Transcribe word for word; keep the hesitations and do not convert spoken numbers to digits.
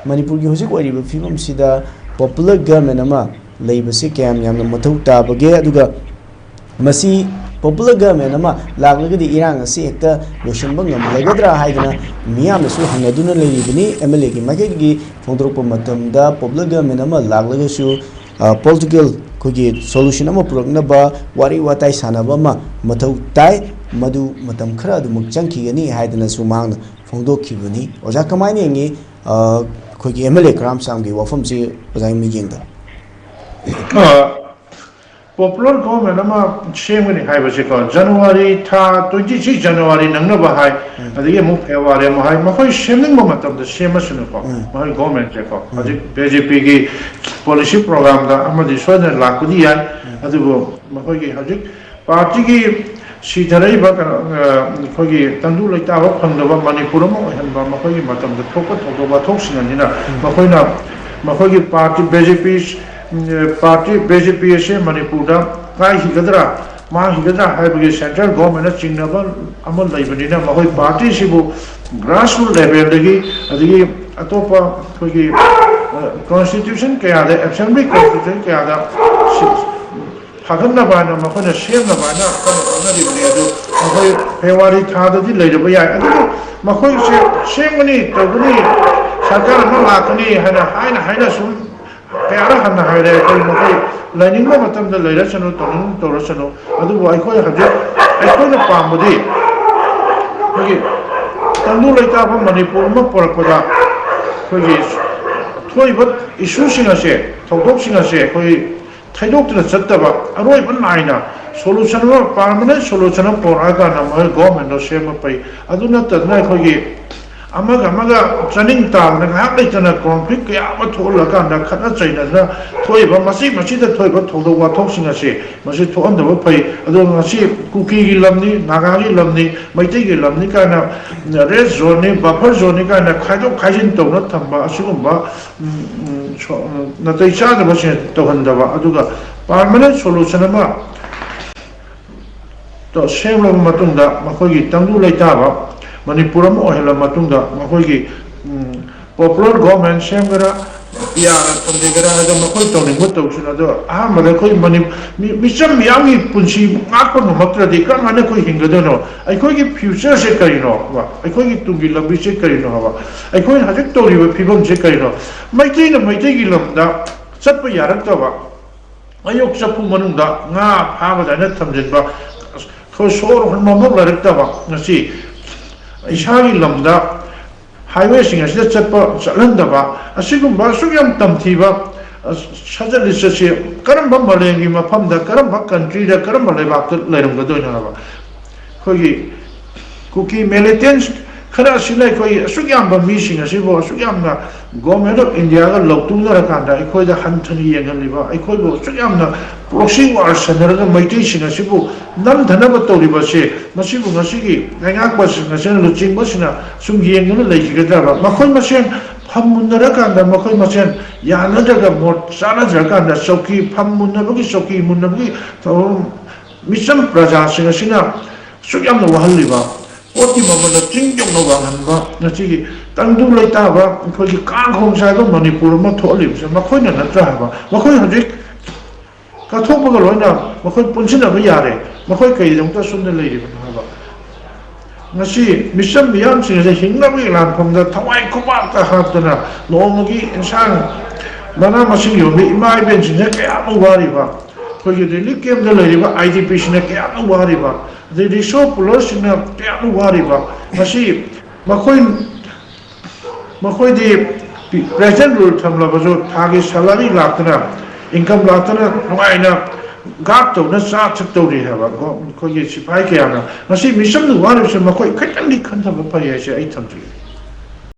ꯃꯅꯤꯄꯨꯔꯒꯤ ꯍꯧꯖꯤꯛ ꯑꯣꯏꯔꯤꯕ ꯐꯤꯕꯝꯁꯤꯗ popular government ꯑꯃ ꯂꯩꯕꯁꯤ ꯀꯌꯥꯝ ꯌꯥꯝꯅ ꯃꯊꯧ ꯇꯥꯕꯒꯦ? ꯑꯗꯨꯒ ꯃꯁꯤ popular government ꯑꯃ ꯂꯥꯛꯂꯒꯗꯤ ꯏꯔꯥꯡ ꯑꯁꯤ ꯍꯦꯛꯇ ꯂꯣꯏꯁꯤꯟꯕ ꯉꯝꯂꯒꯗ꯭ꯔꯥ ꯍꯥꯏꯗꯅ ꯃꯤꯌꯥꯝꯅꯁꯨ ꯍꯪꯅꯗꯨꯅ ꯂꯩꯔꯤꯕꯅꯤ꯫ MLA ꯒꯤ ꯃꯥꯏꯀꯩꯗꯒꯤ ꯐꯣꯡꯗꯣꯔꯛꯄ ꯃꯇꯝꯗ, popular government ꯑꯃ ꯂꯥꯛꯂꯒꯁꯨ, ꯑ, political ꯑꯩꯈꯣꯏꯒꯤ solution ꯑꯃ ꯄꯨꯔꯛꯅꯕ ꯋꯥꯔꯤ ꯋꯥꯇꯥꯏ ꯁꯥꯟꯅꯕ ꯑꯃ ꯃꯊꯧ ꯇꯥꯏ꯫ ꯃꯗꯨ ꯃꯇꯝ ꯈꯔ ꯑꯗꯨꯃꯛ ꯆꯪꯈꯤꯒꯅꯤ ꯍꯥꯏꯗꯅꯁꯨ ꯃꯍꯥꯛꯅ ꯐꯣꯡꯗꯣꯛꯈꯤꯕꯅꯤ꯫ ꯑꯣꯖꯥ, ꯀꯃꯥꯏꯅ ꯌꯦꯡꯉꯤ, ꯑ, ꯑꯩꯈꯣꯏꯒꯤ MLA ꯀꯔꯥꯝ ꯁꯥꯝꯒꯤ ꯋꯥꯐꯝꯁꯤ ꯑꯣꯖꯥꯒꯤ ꯃꯤꯠꯌꯦꯡꯗ? ꯑ, popular government ꯑꯃ ꯁꯦꯝꯒꯅꯤ ꯍꯥꯏꯕꯁꯦꯀꯣ, January ꯊꯥ, twenty six January ꯅꯪꯅꯕ ꯍꯥꯏ, ꯑꯗꯒꯤ ꯑꯃꯨꯛ February ꯑꯃ ꯍꯥꯏ, ꯃꯈꯣꯏ ꯁꯦꯝꯅꯤꯡꯕ ꯃꯇꯝꯗ ꯁꯦꯝꯃꯁꯅꯨꯀꯣ꯫ ꯃꯈꯣꯏ government ꯁꯦꯀꯣ, ꯍꯧꯖꯤꯛ BJP ꯒꯤ policy program ꯗ ꯑꯃꯗꯤ ꯁꯣꯏꯗꯅ ꯂꯥꯛꯄꯗꯤ ꯌꯥꯏ, ꯑꯗꯨꯕꯨ ꯃꯈꯣꯏꯒꯤ ꯍꯧꯖꯤꯛ party ꯒꯤ ꯁꯤꯊꯔꯛꯏꯕ ꯀꯩꯅꯣ, ꯑ, ꯑꯩꯈꯣꯏꯒꯤ ꯇꯪꯗꯨ ꯂꯩꯇꯥꯕ ꯐꯪꯗꯕ ꯃꯅꯤꯄꯨꯔ ꯑꯃ ꯑꯣꯏꯍꯟꯕ ꯃꯈꯣꯏꯒꯤ ꯃꯇꯝꯗ ꯊꯣꯛꯄ ꯊꯧꯗꯣꯛ ꯋꯥꯊꯣꯛꯁꯤꯡ ꯑꯁꯤꯅ ꯃꯈꯣꯏꯅ ꯃꯈꯣꯏꯒꯤ party, BJP, ꯎꯝ, party, BJP ꯑꯁꯦ ꯃꯅꯤꯄꯨꯔꯗ ꯀꯥꯏꯈꯤꯒꯗ꯭ꯔꯥ, ꯃꯥꯡꯈꯤꯒꯗ꯭ꯔꯥ ꯍꯥꯏꯕꯒꯤ central government ꯅ ꯆꯤꯡꯅꯕ ꯑꯃ ꯂꯩꯕꯅꯤꯅ, ꯃꯈꯣꯏ party ꯁꯤꯕꯨ grassroot level ꯗꯒꯤ, ꯑꯗꯒꯤ ꯑꯇꯣꯞꯄ ꯑꯩꯈꯣꯏꯒꯤ, ꯑ, constitution ꯀꯌꯥꯗ, assembly constitution ꯀꯌꯥꯗ ꯁꯤ-, ꯊꯥꯒꯠꯅꯕ ꯍꯥꯏꯅ ꯃꯈꯣꯏꯅ ꯁꯦꯝꯅꯕ ꯍꯥꯏꯅ ꯀꯟꯅ ꯍꯣꯠꯅꯔꯤꯕꯅꯤ꯫ ꯑꯗꯨ ꯃꯈꯣꯏ February ꯊꯥꯗꯗꯤ ꯂꯩꯔꯕ ꯌꯥꯏ꯫ ꯑꯗꯨꯕꯨ ꯃꯈꯣꯏꯁꯦ ꯁꯦꯝꯒꯅꯤ, ꯇꯧꯒꯅꯤ, ꯁꯔꯀꯥꯔ ꯑꯃ ꯂꯥꯛꯀꯅꯤ ꯍꯥꯏꯅ, ꯍꯥꯏꯅ, ꯍꯥꯏꯅ ꯁꯨꯝ ꯀꯌꯥꯔꯛ ꯍꯟꯅ ꯍꯥꯏꯔꯦ꯫ ꯑꯩꯈꯣꯏ ꯃꯈꯣꯏ ꯂꯩꯅꯤꯡꯕ ꯃꯇꯝꯗ ꯂꯩꯔꯁꯅꯨ, ꯇꯧꯅꯤꯡꯕ ꯇꯧꯔꯁꯅꯨ꯫ ꯑꯗꯨꯕꯨ ꯑꯩꯈꯣꯏ ꯍꯧꯖꯤꯛ, ꯑꯩꯈꯣꯏꯅ ꯄꯥꯝꯕꯗꯤ ꯑꯩꯈꯣꯏꯒꯤ ꯇꯪꯗꯨ ꯂꯩꯇꯥꯕ ꯃꯅꯤꯄꯨꯔ ꯑꯃ ꯄꯨꯔꯛꯄꯗ ꯑꯩꯈꯣꯏꯒꯤ ꯊꯣꯛꯏꯕ issue ꯁꯤꯡ ꯑꯁꯦ, ꯊꯧꯗꯣꯛꯁꯤꯡ ꯑꯁꯦ ꯑꯩꯈꯣꯏ ꯊꯩꯗꯣꯛꯇꯨꯅ ꯆꯠꯇꯕ, ꯑꯔꯣꯏꯕ ꯅꯥꯏꯅ solution ꯑꯃ, permanent solution ꯑꯃ ꯄꯨꯔꯛꯑꯀꯥꯟꯗ ꯃꯈꯣꯏ government ꯗꯣ ꯁꯦꯝꯕ ꯐꯩ꯫ ꯑꯗꯨ ꯅꯠꯇꯗꯅ ꯑꯩꯈꯣꯏꯒꯤ ꯑꯃꯒ ꯑꯃꯒ ꯆꯥꯅꯤꯡ ꯇꯥꯗꯅ ꯉꯥꯏꯍꯥꯛ ꯂꯩꯇꯅ conflict ꯀꯌꯥ ꯑꯃ ꯊꯣꯛꯍꯜꯂꯀꯥꯟꯗ ꯈꯠꯅ ꯆꯩꯅꯗꯅ ꯊꯣꯛꯏꯕ, ꯃꯁꯤ, ꯃꯁꯤꯗ ꯊꯣꯛꯏꯕ ꯊꯧꯗꯣꯛ ꯋꯥꯊꯣꯛꯁꯤꯡ ꯑꯁꯤ ꯃꯁꯤ ꯊꯣꯛꯍꯟꯗꯕ ꯐꯩ꯫ ꯑꯗꯨꯒ ꯉꯁꯤ ꯀꯨꯀꯤꯒꯤ ꯂꯝꯅꯤ, ꯅꯥꯒꯥꯒꯤ ꯂꯝꯅꯤ, ꯃꯩꯇꯩꯒꯤ ꯂꯝꯅꯤ ꯀꯥꯏꯅ, red zone ꯅꯤ, buffer zone ꯅꯤ ꯀꯥꯏꯅ ꯈꯥꯏꯗꯣꯛ ꯈꯥꯏꯖꯤꯟ ꯇꯧꯅ ꯊꯝꯕ ꯑꯁꯤꯒꯨꯝꯕ, ꯎꯝ, ꯎꯝ, ꯁꯣ-, ꯎꯝ, ꯅꯥꯇꯩ ꯆꯥꯗꯕꯁꯤꯡ ꯇꯧꯍꯟꯗꯕ, ꯑꯗꯨꯒ permanent solution ꯑꯃ ꯇ-, ꯁꯦꯝꯂꯕ ꯃꯇꯨꯡꯗ, ꯃꯈꯣꯏꯒꯤ ꯇꯪꯗꯨ ꯂꯩꯇꯥꯕ ꯃꯅꯤꯄꯨꯔ ꯑꯃ ꯑꯣꯏꯍꯜꯂꯕ ꯃꯇꯨꯡꯗ, ꯃꯈꯣꯏꯒꯤ, ꯎꯝ, ꯄꯣꯄꯨꯂꯔ ꯒꯣꯚꯔꯟꯃꯦꯟꯠ ꯁꯦꯝꯒꯦꯔꯥ, ꯄꯤ ꯑꯥꯔ ꯊꯝꯖꯒꯦꯔꯥ ꯍꯥꯏꯗꯣ ꯃꯈꯣꯏ ꯇꯧꯅꯤꯡꯕ ꯇꯧꯁꯅꯨ꯫ ꯑꯗꯣ ꯑꯍꯥꯟꯕꯗ ꯑꯩꯈꯣꯏ ꯃꯅꯤ-, ꯃꯤ-, ꯃꯤꯆꯝ ꯃꯤꯌꯥꯝꯒꯤ ꯄꯨꯟꯁꯤ ꯉꯥꯛꯄ ꯉꯝꯃꯛꯇ꯭ꯔꯗꯤ ꯀꯔꯝꯍꯥꯏꯅ ꯑꯩꯈꯣꯏ ꯍꯤꯡꯒꯗꯣꯏꯅꯣ? ꯑꯩꯈꯣꯏꯒꯤ ꯐ꯭ꯌꯨꯆꯔꯁꯦ ꯀꯔꯤꯅꯣ? ꯑꯩꯈꯣꯏꯒꯤ ꯇꯨꯡꯒꯤ ꯂꯝꯕꯤꯁꯦ ꯀꯔꯤꯅꯣ ꯍꯥꯏꯕ? ꯑꯩꯈꯣꯏꯅ ꯍꯧꯖꯤꯛ ꯇꯧꯔꯤꯕ ꯐꯤꯕꯝꯁꯦ ꯀꯔꯤꯅꯣ? ꯃꯩꯇꯩꯅ ꯃꯩꯇꯩꯒꯤ ꯂꯝꯗ ꯆꯠꯄ ꯌꯥꯔꯛꯇꯕ, ꯑꯌꯣꯛ ꯆꯐꯨ ꯃꯅꯨꯡꯗ ꯉꯥ ꯐꯥꯕꯗ ꯍꯥꯏꯅ ꯊꯝꯖꯤꯟꯕ, ꯑꯩꯈꯣꯏ ꯁꯣꯔ ꯍꯣꯟꯕ ꯑꯃꯐꯥꯎ ꯂꯩꯔꯛꯇꯕ, ꯉꯁꯤ ꯏꯁꯥꯒꯤ ꯂꯝꯗ ꯍꯥꯏꯋꯦꯁꯤꯡ ꯑꯁꯤꯗ ꯆꯠꯄ, ꯆꯠꯍꯟꯗꯕ, ꯑꯁꯤꯒꯨꯝꯕ ꯑꯁꯨꯛ ꯌꯥꯝ ꯇꯝꯊꯤꯕ, ꯑ, ꯁꯖꯠ ꯂꯤꯆꯠꯁꯦ ꯀꯔꯝꯕ ꯃꯥꯂꯦꯝꯒꯤ ꯃꯐꯝꯗ, ꯀꯔꯝꯕ ꯀꯟꯇ꯭ꯔꯤꯗ, ꯀꯔꯝꯕ ꯂꯩꯕꯥꯛꯇ ꯂꯩꯔꯝꯒꯗꯣꯏꯅꯣ ꯍꯥꯏꯕ? ꯑꯩꯈꯣꯏꯒꯤ ꯀꯨꯀꯤ ꯃꯤꯂꯤꯇꯦꯟꯠ ꯈꯔ ꯑꯁꯤꯅ ꯑꯩꯈꯣꯏ ꯑꯁꯨꯛ ꯌꯥꯝꯕ ꯃꯤꯁꯤꯡ ꯑꯁꯤꯕꯨ ꯑꯁꯨꯛ ꯌꯥꯝꯅ ꯒꯣꯚꯔꯟꯃꯦꯟꯠ ꯑꯣꯐ ꯏꯟꯗꯤꯌꯥꯒ ꯂꯧꯇꯨꯅꯔꯀꯥꯟꯗ ꯑꯩꯈꯣꯏꯗ ꯍꯟꯊꯅ ꯌꯦꯡꯍꯜꯂꯤꯕ, ꯑꯩꯈꯣꯏꯕꯨ ꯑꯁꯨꯛ ꯌꯥꯝꯅ ꯄ꯭ꯔꯣꯛꯁꯤ ꯋꯥꯔ ꯁꯥꯟꯅꯔꯒ ꯃꯩꯇꯩꯁꯤꯡ ꯑꯁꯤꯕꯨ ꯅꯝꯊꯅꯕ ꯇꯧꯔꯤꯕꯁꯦ, ꯃꯁꯤꯕꯨ ꯉꯁꯤꯒꯤ ꯂꯩꯉꯥꯛꯄꯁꯤꯡ ꯑꯁꯤꯅ, ꯂꯨꯆꯤꯡꯕꯁꯤꯡꯅ ꯁꯨꯝ ꯌꯦꯡꯗꯨꯅ ꯂꯩꯈꯤꯒꯗ꯭ꯔꯕ? ꯃꯈꯣꯏ ꯃꯁꯦꯟ ꯐꯝ ꯃꯨꯟꯅꯔꯀꯥꯟꯗ, ꯃꯈꯣꯏ ꯃꯁꯦꯟ ꯌꯥꯅꯗ꯭ꯔꯒ, ꯃꯣꯠ ꯆꯥꯅꯗ꯭ꯔꯀꯥꯟꯗ, ꯆꯧꯀꯤ ꯐꯝ ꯃꯨꯟꯅꯕꯒꯤ, ꯆꯧꯀꯤ ꯃꯨꯟꯅꯕꯒꯤ ꯊꯧꯔꯝ, ꯃꯤꯆꯝ ꯄ꯭ꯔꯖꯥꯁꯤꯡ ꯑꯁꯤꯅ ꯑꯁꯨꯛ ꯌꯥꯝꯅ ꯋꯥꯍꯜꯂꯤꯕ, ꯄꯣꯠꯀꯤ ꯃꯃꯜꯅ ꯆꯤꯡ ꯌꯧꯅ ꯋꯥꯡꯍꯟꯕ, ꯉꯁꯤꯒꯤ ꯇꯪꯗꯨ ꯂꯩꯇꯥꯕ, ꯑꯩꯈꯣꯏꯒꯤ ꯀꯥꯡ ꯈꯣꯡ ꯆꯥꯏꯕ ꯃꯅꯤꯄꯨꯔ ꯑꯃ ꯊꯣꯛꯍꯜꯂꯤꯕꯁꯦ ꯃꯈꯣꯏꯅ ꯅꯠꯇ꯭ꯔꯥ ꯍꯥꯏꯕ? ꯃꯈꯣꯏ ꯍꯧꯖꯤꯛ ꯀꯠꯊꯣꯛꯄꯒ ꯂꯣꯏꯅ ꯃꯈꯣꯏ ꯄꯨꯟꯁꯤꯟꯅꯕ ꯌꯥꯔꯦ꯫ ꯃꯈꯣꯏ ꯀꯔꯤꯒꯤꯗꯃꯛꯇ ꯑꯁꯨꯝꯅ ꯂꯩꯔꯤꯕꯅꯣ ꯍꯥꯏꯕ? ꯉꯁꯤ ꯃꯤꯆꯝ ꯃꯤꯌꯥꯝꯁꯤꯡ ꯑꯁꯦ ꯍꯤꯡꯅꯕꯒꯤ ꯂꯥꯟꯐꯝꯗ ꯊꯋꯥꯏ ꯈꯨꯕꯥꯛꯇ ꯍꯥꯞꯇꯅ ꯅꯣꯡꯃꯒꯤ ꯏꯟꯁꯥꯡ, ꯃꯅꯥ ꯃꯁꯤꯡ ꯌꯣꯟꯕ ꯏꯃꯥ ꯏꯕꯦꯟꯁꯤꯡꯁꯦ ꯀꯌꯥꯃꯨꯛ ꯋꯥꯔꯤꯕ, ꯑꯩꯈꯣꯏꯒꯤ ꯔꯤꯂꯤꯐ ꯀꯦꯝꯞꯇ ꯂꯩꯔꯤꯕ ꯑꯥꯏ ꯗꯤ ꯄꯤꯁꯤꯡꯅ ꯀꯌꯥꯃꯨꯛ ꯋꯥꯔꯤꯕ, ꯑꯗꯩ ꯔꯤꯁꯣ ꯄꯨꯂꯔꯁꯤꯡꯅ ꯀꯌꯥꯃꯨꯛ ꯋꯥꯔꯤꯕ, ꯃꯁꯤ ꯃꯈꯣꯏ, ꯃꯈꯣꯏꯗꯤ ꯄ꯭ꯔꯦꯖꯦꯟꯠ ꯔꯨꯜ ꯊꯝꯂꯕꯁꯨ ꯊꯥꯒꯤ ꯁꯦꯂꯔꯤ ꯂꯥꯛꯇꯅ, ꯏꯟꯀꯝ ꯂꯥꯛꯇꯅ ꯅꯨꯡꯉꯥꯏꯅ ꯒꯥꯔꯗ ꯇꯧꯅ ꯆꯥ ꯊꯛ ꯇꯧꯔꯤ ꯍꯥꯏꯕ꯫ ꯑꯩꯈꯣꯏꯒꯤ ꯁꯤꯐꯥꯏ ꯀꯌꯥꯅ ꯉꯁꯤ ꯃꯤꯆꯝꯅ ꯋꯥꯔꯤꯕꯁꯦ ꯃꯈꯣꯏ ꯈꯤꯇꯪꯗꯤ ꯈꯟꯊꯕ ꯐꯩ ꯍꯥꯏꯁꯦ ꯑꯩ ꯊꯝꯖꯒꯦ꯫